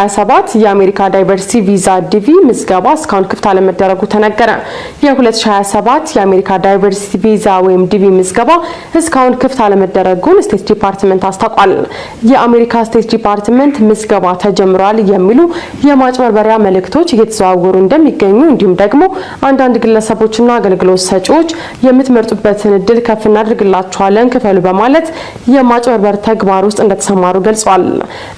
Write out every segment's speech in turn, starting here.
27 የአሜሪካ diversity ቪዛ DV ምዝገባ እስካሁን ክፍት አለመደረጉ ተነገረ። የ2027 የአሜሪካ diversity ቪዛ ወይም DV ምዝገባ እስካሁን ክፍት አለመደረጉን State Department አስታውቋል። የአሜሪካ State Department ምዝገባ ተጀምሯል የሚሉ የማጭበርበሪያ መልእክቶች እየተዘዋወሩ እንደሚገኙ፣ እንዲሁም ደግሞ አንዳንድ ግለሰቦችና አገልግሎት ሰጪዎች የምትመርጡበትን እድል ከፍ እናድርግላችኋለን፣ ክፈሉ በማለት የማጭበርበር ተግባር ውስጥ እንደተሰማሩ ገልጿል።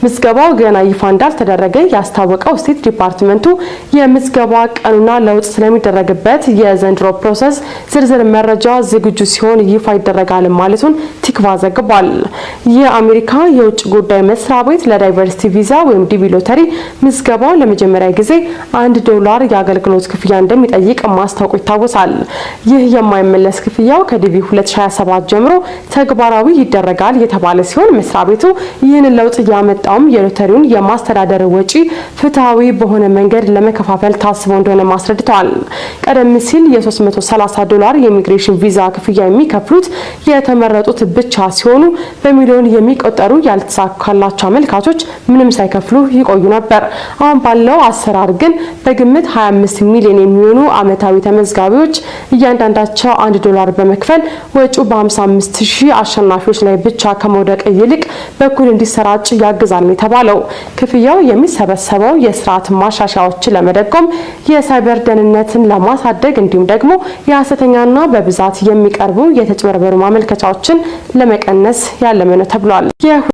ምዝገባው ገና ይፋ እንዳልተደረገ ያስታወቀው State Department ኡ የምዝገባ ቀኑና ለውጥ ስለሚደረግበት የዘንድሮ process ዝርዝር መረጃ ዝግጁ ሲሆን ይፋ ይደረጋል ማለቱን ቲክቫ ዘግቧል። የአሜሪካ የውጭ ጉዳይ መስሪያ ቤት ለ diversity ቪዛ ወይም DV ሎተሪ ምዝገባው ለመጀመሪያ ጊዜ 1 ዶላር የአገልግሎት ክፍያ እንደሚጠይቅ ማስታወቁ ይታወሳል። ይህ የማይመለስ ክፍያው ከ DV 2027 ጀምሮ ተግባራዊ ይደረጋል የተባለ ሲሆን፣ መስሪያ ቤቱ ይህንን ለውጥ ያመጣውም የሎተሪውን የማስተዳደር ወጪ ፍትሐዊ በሆነ መንገድ ለመከፋፈል ታስቦ እንደሆነ አስረድተዋል። ቀደም ሲል የ330 ዶላር የኢሚግሬሽን ቪዛ ክፍያ የሚከፍሉት የተመረጡት ብቻ ሲሆኑ፣ በሚሊዮን የሚቆጠሩ ያልተሳካላቸው አመልካቾች ምንም ሳይከፍሉ ይቆዩ ነበር። አሁን ባለው አሰራር ግን በግምት 25 ሚሊዮን የሚሆኑ አመታዊ ተመዝጋቢዎች እያንዳንዳቸው 1 ዶላር በመክፈል ወጪው በ55 ሺህ አሸናፊዎች ላይ ብቻ ከመውደቅ ይልቅ በእኩል እንዲሰራጭ ያግዛል ነው የተባለው። ክፍያው የሚሰበሰበው የስርዓት ማሻሻያዎችን ለመደጎም፣ የሳይበር ደህንነትን ለማሳደግ እንዲሁም ደግሞ የሀሰተኛና በብዛት የሚቀርቡ የተጭበረበሩ ማመልከቻዎችን ለመቀነስ ያለመ ነው ተብሏል።